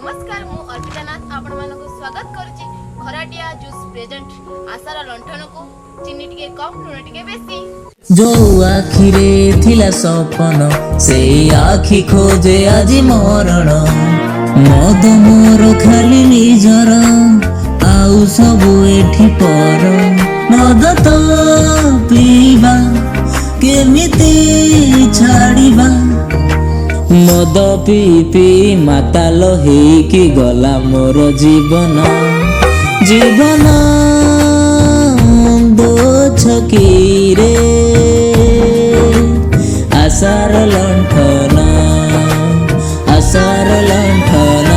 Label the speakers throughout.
Speaker 1: ନମସ୍କାର, ମୁଁ ଅର୍ପିତା ନାଥ ଆପଣମାନଙ୍କୁ ସ୍ୱାଗତ କରୁଛି ଖରାଟିଆ ଜୁସ୍ ପ୍ରେଜେଣ୍ଟ ଆଶାର ଲଣ୍ଠନକୁ। ଚିନି ଟିକେ କମ୍, ଲୁଣ ଟିକେ ବେଶୀ।
Speaker 2: ଯୋଉ ଆଖିରେ ଥିଲା ସପନ, ସେଇ ଆଖି ଖୋଜେ ଆଜି ମରଣ। ମଦ ମୋର ଖାଲି ନିଜର, ଆଉ ସବୁ ଏଠି ପର। ମଦ ତ ପିଇବା କେମିତି ଛାଡ଼ିବା? ମଦ ପିଇ ପିଇ ମାତାଲ ହେଇକି ଗଲା ମୋର ଜୀବନ। ଜୀବନ ଦୋ ଛକିରେ ଆଶାର ଲଣ୍ଠନ, ଆଶାର ଲଣ୍ଠନ।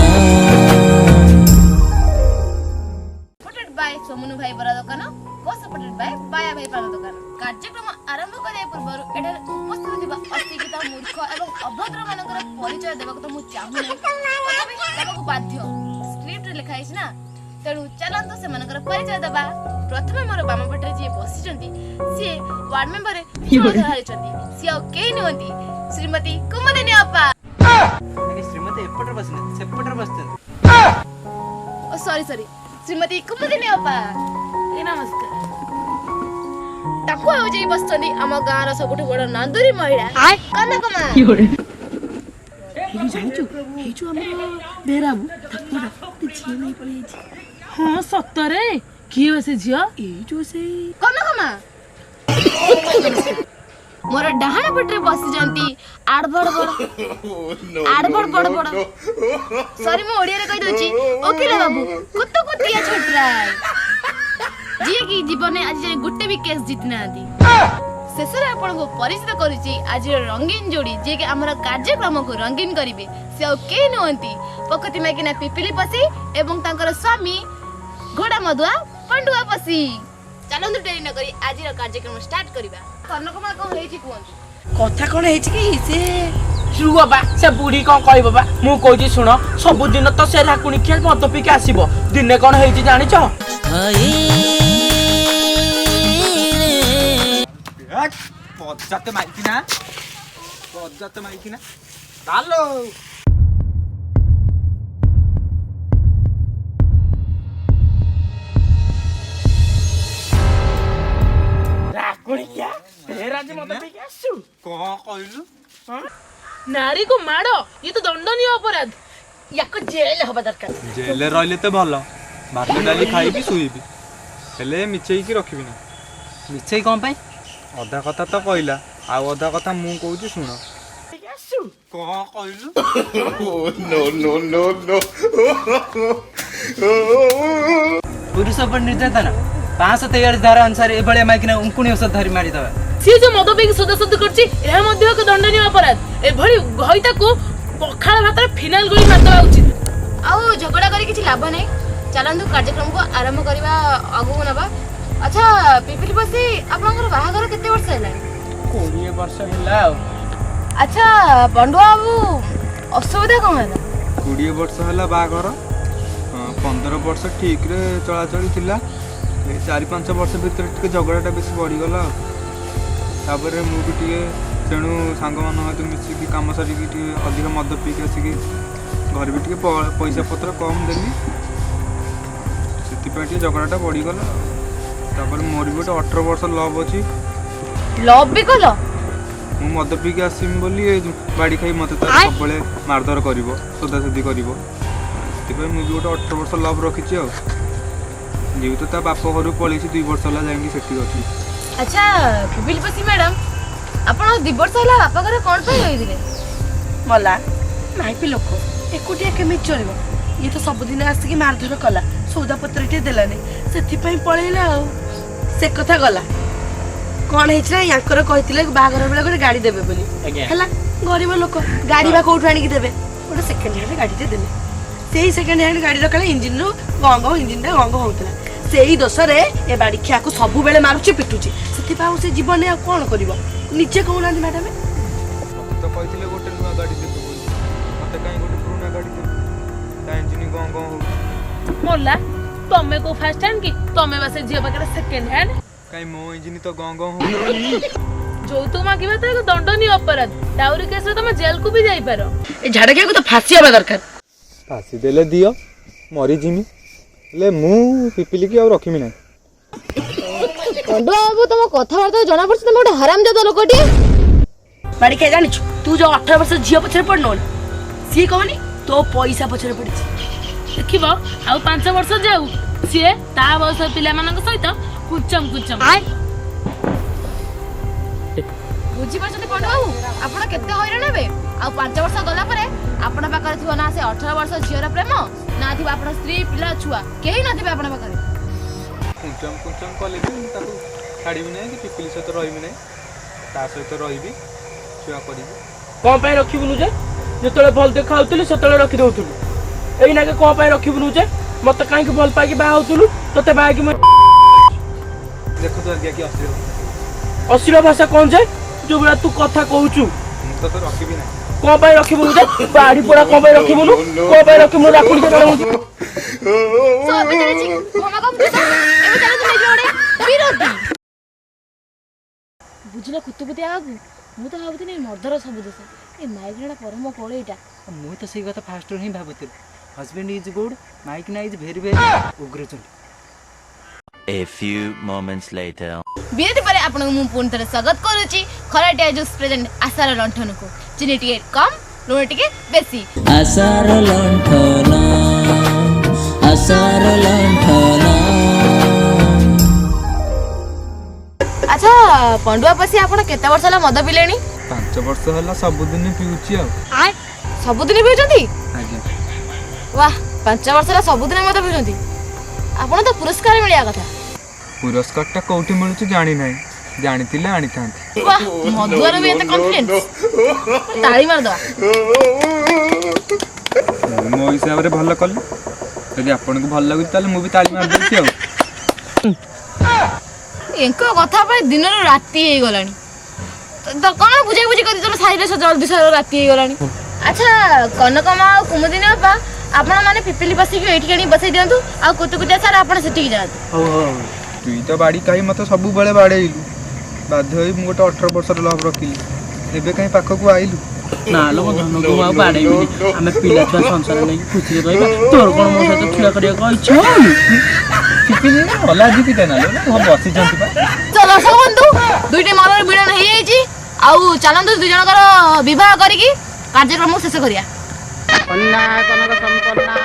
Speaker 1: ସପୋର୍ଟେଡ୍ ବାଇ ସୋମନୁ ଭାଇ ବରା ଦୋକାନ, କୋ ସପୋର୍ଟେଡ୍ ବାଇ ବାୟା ଭାଇ ପାନ ଦୋକାନ। କାର୍ଯ୍ୟକ୍ରମ ଆରମ୍ଭ କରିବା ପୂର୍ବରୁ ଏଠାରେ ଉପସ୍ଥିତ ଥିବା ଅଶିକ୍ଷିତ, ମୂର୍ଖ ଏବଂ ଅଭଦ୍ର ମାନଙ୍କର ପରିଚୟ ଦେବାକୁ ତ ମୁଁ ଚାହୁଁନାହିଁ, ତଥାପି ଦେବାକୁ ବାଧ୍ୟ, ସ୍କ୍ରିପ୍ଟରେ ଲେଖା ହେଇଛି ନା। ତେଣୁ ଚାଲନ୍ତୁ ସେମାନଙ୍କର ପରିଚୟ ଦେବା। ପ୍ରଥମେ ମୋର ବାମ ପଟରେ ଯିଏ ବସିଛନ୍ତି, ସିଏ ୱାର୍ଡ ମେମ୍ବରରେ ହାରିଛନ୍ତି। ସିଏ ଆଉ କେହି ନୁହନ୍ତି, ଶ୍ରୀମତୀ କୁମୁଦିନୀ ଅପା।
Speaker 3: ଶ୍ରୀମତୀ ଏପଟରେ ବସିନାହାନ୍ତି, ସେପଟରେ ବସିଛନ୍ତି।
Speaker 1: ଓ ସରି ସରି, ଶ୍ରୀମତୀ କୁମୁଦିନୀ ଅପା।
Speaker 4: ଏ ନମସ୍କାର।
Speaker 1: ତାକୁ ଆଉ ଯାଇ ବସିଛନ୍ତି ଆମ ଗାଁର ସବୁଠୁ ବଡ ନାନ୍ଦୁରୀ ମହିଳା କନକ ମା।
Speaker 4: ଜାଣିଛୁ, ଏଇ ଯୋଉ ଆମର ବେହେରାବୁ, ତାକୁ ଗୋଟେ ଝିଅ ନେଇ ପଳେଇ ଯାଇଛି। ହଁ, ସତରେ? କିଏ ବା ସେ ଝିଅ? ଏଇ ଯୋଉ ସେଇ
Speaker 1: କନକ ମା। ମୋର ଡାହାଣ ପଟରେ ବସିଛନ୍ତି ଆଡଭଡ ବଡ ଆଡଭଡ ବଡ ବଡ, ସରି ମୁଁ ଓଡିଆରେ କହିଦଉଛି, ଓକିଲ ବାବୁ କୁତୁକୁତିଆ ଛୋଟରାୟ, ଯିଏକି ଜୀବନରେ ଆଜି ଯାଏ ଗୋଟେ ବି କେସ୍ ଜିତି ନାହାନ୍ତି। ଶେଷରେ ଆପଣଙ୍କୁ ପରିଚିତ କରୁଛି ଆଜିର ରଙ୍ଗୀନ ଯୋଡ଼ି, ଯିଏକି ଆମର କାର୍ଯ୍ୟକ୍ରମକୁ ରଙ୍ଗୀନ କରିବେ। ସେ ଆଉ କେହି ନୁହନ୍ତି, ପକତି ମାଇକିନା ପିପିଲି ପଶି ଏବଂ ତାଙ୍କର ସ୍ୱାମୀ ଘୋଡ଼ା ମଧୁଆ ପଣ୍ଡୁଆ ପଶି। ଚାଲନ୍ତୁ ଡେରି ନ କରି ଆଜିର କାର୍ଯ୍ୟକ୍ରମ ଷ୍ଟାର୍ଟ କରିବା। କନକମା, କଣ ହେଇଛି କୁହନ୍ତୁ।
Speaker 4: କଥା କଣ ହେଇଛି କି ସେ
Speaker 5: ରୁହ ବା, ସେ ବୁଢୀ କଣ କହିବ ବା, ମୁଁ କହୁଛି ଶୁଣ। ସବୁଦିନ ତ ସେ ରାକୁଣି ଖିଆ ମଦ ପିଇକି ଆସିବ। ଦିନେ କଣ ହେଇଛି ଜାଣିଛ?
Speaker 3: ପଜାତେ ମାଇକିନା, ପଜାତେ ମାଇକିନା ଚାଲୋ।
Speaker 5: ରାକୁଣି ଖିଆ ଫେର ଆଜି ମଦ ପିଇକି ଆସିଛୁ?
Speaker 3: କଣ କହିଲୁ?
Speaker 4: ନାରୀକୁ ମାଡ଼ ଇଏ ତ ଦଣ୍ଡନୀୟ ଅପରାଧ, ୟାକୁ ଜେଲ ହବା ଦରକାର।
Speaker 3: ଜେଲରେ ରହିଲେ ତ ଭଲ, ଭାତ ଡାଲି ଖାଇବି ଶୋଇବି, ହେଲେ ମିଛେଇକି ରଖିବି ନା।
Speaker 6: ମିଛେଇ କ'ଣ ପାଇଁ?
Speaker 3: ଅଧା କଥା ତ କହିଲା, ଆଉ ଅଧା କଥା ମୁଁ କହୁଛି ଶୁଣ। କଣ କହିଲୁ?
Speaker 6: ପୁରୁଷ ଉପରେ ନିର୍ଯାତନା 543 ଧାରା ଅନୁସାରେ ଏଭଳିଆ ମାଇକିନା ଉଙ୍କୁଣି ଔଷଧ ଧରି ମାରିଦେବା।
Speaker 4: ସିଏ ଯୋଉ ମଦ ପିଇକି ସୋଦାସୋଦି କରୁଛି, ଏହା ମଧ୍ୟ ଏକ ଦଣ୍ଡନୀୟ ଅପରାଧ। ଏଭଳି ଘଇତାକୁ ପଖାଳ ଭାତରେ ଫିନାଇଲ ଗୋଳି ମାରିଦେବା ଉଚିତ।
Speaker 1: ଆଉ ଝଗଡ଼ା କରି କିଛି ଲାଭ ନାହିଁ, ଚାଲନ୍ତୁ କାର୍ଯ୍ୟକ୍ରମକୁ ଆରମ୍ଭ କରିବା, ଆଗକୁ ନେବା। ଆଚ୍ଛା ପିପିଲି ବସି, ଆପଣଙ୍କର ବାହାଘର କେତେ ବର୍ଷ ହେଲାଣି?
Speaker 5: 20 ବର୍ଷ ହେଲା ଆଉ।
Speaker 1: ଆଚ୍ଛା ପଣ୍ଡୁଆ ବାବୁ, ଅସୁବିଧା କଣ ହେଲା?
Speaker 3: 20 ବର୍ଷ ହେଲା ବାହାଘର, 15 ବର୍ଷ ଠିକରେ ଚଳାଚଳି ଥିଲା। ଏଇ 4 5 ବର୍ଷ ଭିତରେ ଟିକେ ଝଗଡ଼ାଟା ବେଶୀ ବଢ଼ିଗଲା। ଆଉ ତାପରେ ମୁଁ ବି ଟିକେ ତେଣୁ ସାଙ୍ଗମାନଙ୍କ ସହିତ ମିଶିକି କାମ ସାରିକି ଟିକେ ଅଧିକ ମଦ ପିଇକି ଆସିକି ଘରେ ବି ଟିକେ ପଇସା ପତ୍ର କମ୍ ଦେଲି, ସେଥିପାଇଁ ଟିକେ ଝଗଡ଼ାଟା ବଢ଼ିଗଲା। ତାପରେ ମୋର ବି ଗୋଟେ 18 ବର୍ଷ ଲଭ୍ ଅଛି।
Speaker 1: ଲଭ୍ ବି କଲ?
Speaker 3: ମୁଁ ମଦ ପିଇକି ଆସିବି ବୋଲି ଏ ବାଡ଼ି ଖାଇ ମୋତେ ତାର ସବୁବେଳେ ମାରଧର କରିବ, ସୋଦାସୋଦି କରିବ, ସେଥିପାଇଁ ମୁଁ ବି ଗୋଟେ 18 ବର୍ଷ ଲଭ୍ ରଖିଛି। ଆଉ ଯେହେତୁ ତା ବାପ ଘରକୁ ପଳେଇଛି 2 ବର୍ଷ ହେଲା, ଯାଇକି ସେଠି ଅଛି।
Speaker 1: ଆଚ୍ଛା ପିପିଲି ପଶି ମ୍ୟାଡ଼ାମ, ଆପଣ 2 ବର୍ଷ ହେଲା ବାପା ଘରେ କଣ ପାଇଁ ରହିଥିଲେ?
Speaker 7: ମଲା ମାଇପି ଲୋକ ଏକୁଟିଆ କେମିତି ଚଳିବ? ଇଏ ତ ସବୁଦିନ ଆସିକି ମାରଧର କଲା, ସଉଦା ପତ୍ର ଟିକେ ଦେଲାନି, ସେଥିପାଇଁ ପଳେଇଲା। ଆଉ ସେ କଥା ଗଲା, କଣ ହେଇଛି ନା ୟାଙ୍କର କହିଥିଲେ ବାହାଘର ବେଳେ ଗୋଟେ ଗାଡ଼ି ଦେବେ ବୋଲି।
Speaker 5: ଆଜ୍ଞା।
Speaker 7: ହେଲା, ଗରିବ ଲୋକ ଗାଡ଼ି ବା କୋଉଠୁ ଆଣିକି ଦେବେ? ଗୋଟେ ସେକେଣ୍ଡ ହ୍ୟାଣ୍ଡ ଗାଡ଼ିଟେ ଦେଲେ। ସେଇ ସେକେଣ୍ଡ ହ୍ୟାଣ୍ଡ ଗାଡ଼ିର କାଳେ ଇଞ୍ଜିନରୁ ଗଁ ଗଁ, ଇଞ୍ଜିନଟା ଗଁ ଗଁ ହଉଥିଲା। ସେଇ ଦୋଷରେ ଏ ବାଡ଼ି ଖିଆକୁ ସବୁବେଳେ ମାରୁଛି, ପିଟୁଛି, ସେଥିପାଇଁ ଆଉ ସେ ଜୀବନରେ ଆଉ କଣ କରିବ ନିଜେ କହୁନାହାନ୍ତି ମ୍ୟାଡ଼ାମ?
Speaker 3: ମୋତେ ତ କହିଥିଲେ ଗୋଟେ ନୂଆ ଗାଡ଼ି ଦେବେ ବୋଲି, ମୋତେ କାହିଁ ଗୋଟେ ପୁରୁଣା ଗାଡ଼ି ଦେବେ? ତା ଇଞ୍ଜିନ ଗଁ ଗଁ ହଉଛି।
Speaker 4: ମଲା, ତମେ କୋଉ ଫାର୍ଷ୍ଟ ହ୍ୟାଣ୍ଡ କି? ତମେ ବା ସେ ଝିଅ ପାଖରେ ସେକେଣ୍ଡ ହ୍ୟାଣ୍ଡ।
Speaker 3: କାହିଁ, ମୋ ଇଞ୍ଜିନ ତ ଗଁ ଗଁ ହଉଛି।
Speaker 4: ଯୌତୁକ ମାଗିବା ତ ଏକ ଦଣ୍ଡନୀୟ ଅପରାଧ, ଡାଉରି କେସରେ ତମେ ଜେଲକୁ ବି ଯାଇପାର।
Speaker 7: ଏ ଝାଡ଼ଖିଆକୁ ତ ଫାଶୀ ହବା ଦରକାର।
Speaker 3: ଫାଶୀ ଦେଲେ ଦିଅ, ମରିଯିମି, ହେଲେ ମୁଁ ପିପିଲିକି ଆଉ ରଖିମି ନାହିଁ।
Speaker 1: ପଣ୍ଡୁଆ ବାବୁ, ତମ କଥାବାର୍ତ୍ତା ଜଣା ପଡୁଛି ତମେ ଗୋଟେ ହାରାମଜାଦା ଲୋକଟିଏ।
Speaker 7: ବାଡ଼ିଖିଆ, ଜାଣିଛୁ, ତୁ ଯୋଉ 18 ବର୍ଷ ଝିଅ ପଛରେ ପଡ଼ିନୁ ନା, ସିଏ କହନି ତୋ ପଇସା ପଛରେ ପଡ଼ିଛି।
Speaker 4: ଦେଖିବ, ଆଉ 5 ବର୍ଷ ଯାଉ, ସିଏ ତା ବୟସ ପିଲାମାନଙ୍କ ସହିତ କୁଚମ କୁଚମ।
Speaker 1: ବୁଝିପାରୁଛନ୍ତି ପଣ୍ଡୁ ବାବୁ, ଆପଣ କେତେ ହଇରାଣ ହେବେ? ଆଉ 5 ବର୍ଷ ଗଲା ପରେ ଆପଣ ପାଖରେ ଥିବ ନା ସେ 18 ବର୍ଷ ଝିଅର ପ୍ରେମ, ନା ଥିବ ଆପଣ ସ୍ତ୍ରୀ, ପିଲା ଛୁଆ, କେହି ନଥିବେ ଆପଣ ପାଖରେ।
Speaker 3: କୁଞ୍ଚମ କୁଞ୍ଚମ କଲେ ବି ମୁଁ ତାକୁ ଛାଡ଼ିବି ନାହିଁ କି ପିପିଲି ସହିତ ରହିବି ନାହିଁ। ତା ସହିତ ରହିବି, ଛୁଆ କରିବି।
Speaker 5: କଣ ପାଇଁ ରଖିବୁନୁ ଯେ? ଯେତେବେଳେ ଭଲ ଦେଖା ହଉଥିଲି ସେତେବେଳେ ରଖି ଦଉଥିଲୁ, ଏଇନାକେ କଣ ପାଇଁ ରଖିବୁନୁ ଯେ? ମତେ କାହିଁକି ଭଲ ପାଇକି ବାହା ହଉଥିଲୁ? ତତେ ବାହା ହେଇକି ମୁଁ
Speaker 3: ଦେଖନ୍ତୁ ଆଜ୍ଞା, କି ଅଶ୍ଳୀଳ।
Speaker 5: ଅଶ୍ଳୀଳ ଭାଷା କଣ ଯେ? ଯୋଉ ଭଳିଆ ତୁ କଥା କହୁଛୁ।
Speaker 3: ମୁଁ ତତେ ରଖିବି ନାହିଁ।
Speaker 5: କଣ ପାଇଁ ରଖିବୁନୁ ଯେ? ବାଡି ପୋଡା, କଣ ପାଇଁ ରଖିବୁନୁ? କଣ ପାଇଁ ରଖିବୁନୁ? ରାକୁଡି।
Speaker 1: ଏବେ ଚାଲିଛି ଘମାଘମ ଯୁଦ୍ଧ। ଏବେ ଚାଲନ୍ତୁ ନେଇଯିବ ଗୋଟେ ବିରତି। ବୁଝିଲ କୁତୁକୁତିଆ ବାବୁ, ମୁଁ ତ ଭାବୁଥିଲି ମର୍ଦ୍ଦର ସବୁ ଦୋଷ, ଏ ମାଇକିନାଟା ପରମ କଳେଇଟା।
Speaker 6: ମୁଁ ତ ସେଇ କଥା ଫାଷ୍ଟରୁ ହିଁ ଭାବୁଥିଲି। ହଜବେଣ୍ଡ is good, ମାଇକିନା is very very Ugrachandi.
Speaker 8: A few moments later.
Speaker 1: ବିରତି ପରେ ଆପଣଙ୍କୁ ମୁଁ ପୁଣି ଥରେ ସ୍ୱାଗତ କରୁଛି ଖରାଟିଆ ଜୁସ୍ ପ୍ରେଜେଣ୍ଟ ଆଶାର ଲଣ୍ଠନକୁ। ଚିନି ଟିକେ କମ୍, ଲୁଣ ଟିକେ ବେଶୀ।
Speaker 2: ଆଶାର ଲଣ୍ଠନ, ଆଶାର ଲଣ୍ଠନ।
Speaker 1: ଆଚ୍ଛା ପଣ୍ଡୁଆ ପଶି, ଆପଣ କେତେ ବର୍ଷ ହେଲା ମଦ ପିଇଲେଣି?
Speaker 3: 5 ବର୍ଷ ହେଲା ସବୁଦିନ ପିଉଛି ଆଉ।
Speaker 1: ସବୁଦିନ ପିଉଛନ୍ତି?
Speaker 3: ଆଜ୍ଞା।
Speaker 1: ବାহ, 5 ବର୍ଷ ହେଲା ସବୁଦିନ ମଦ ପିଉଛନ୍ତି, ଆପଣ ତ ପୁରସ୍କାର ମିଳିବା କଥା।
Speaker 3: ପୁରସ୍କାରଟା କୋଉଠି ମିଳୁଛି ଜାଣିନାହିଁ, ଜାଣିଥିଲେ ଆଣିଥାନ୍ତି।
Speaker 1: ବାহ, ମଦୁଆର ବି ଏତେ କନଫିଡେନ୍ସ! ତାଳି ମାରିଦବା।
Speaker 3: ମୁଁ ମୋ ହିସାବରେ ଭଲ କଲି। ଯଦି ଆପଣଙ୍କୁ ଭଲ ଲାଗୁଛି, ତାହେଲେ ମୁଁ ବି ତାଳି ମାରିଦେଉଛି ଆଉ।
Speaker 1: ଏଙ୍କ କଥା ପାଇଁ ଦିନରୁ ରାତି ହେଇଗଲାଣି। ତ କଣ ବୁଝାବୁଝି କରି ତମେ ସାରିଲେ ଜଲ୍ଦି ସାର, ରାତି ହେଇଗଲାଣି। ଆଚ୍ଛା କନକ ମା ଆଉ କୁମୁଦିନୀ ବାପା, ଆପଣ ମାନେ ପିପିଲି ବସିକି ଏଇଠିକି ଆଣିକି ବସେଇ ଦିଅନ୍ତୁ, ଆଉ କୁତୁକୁତିଆ ସାର୍ ଆପଣ ସେଠିକି ଯାଆନ୍ତୁ।
Speaker 6: ହଉ ହଉ।
Speaker 3: ତୁଇ ତ ବାଡ଼ି କାହିଁ ମୋତେ ସବୁବେଳେ ବାଡ଼େଇଲୁ, ବାଧ୍ୟ ହୋଇ ମୁଁ ଗୋଟେ 18 ବର୍ଷର ଲଭ୍ ରଖିଲି। ଏବେ କାହିଁ ପାଖକୁ ଆଇଲୁ?
Speaker 5: ନା ଲୋ ମୋ ଧନକୁ, ମୁଁ ଆଉ ବାଡ଼େଇବିନି। ଆମେ ପିଲା ଛୁଆ ସଂସାର ନେଇକି ଖୁସିରେ ରହିବା। ତୋର କଣ ମୋ ସହିତ ଛୁଆ କରିବାକୁ ଇଚ୍ଛା ହଉନି?
Speaker 3: ପିପିଲି ଅଲାଜୁକିଟା ନା ଲୋ, ବସିଛନ୍ତି ପା।
Speaker 1: ତ ଦର୍ଶକ ବନ୍ଧୁ, ଦୁଇଟି ମନର ମିଳନ ହେଇଯାଇଛି, ଆଉ ଚାଲନ୍ତୁ ଦୁଇ ଜଣଙ୍କର ବିବାହ କରିକି କାର୍ଯ୍ୟକ୍ରମକୁ ଶେଷ କରିବା।
Speaker 5: କନ୍ୟା କନକ ସମ୍ପନ୍ନା।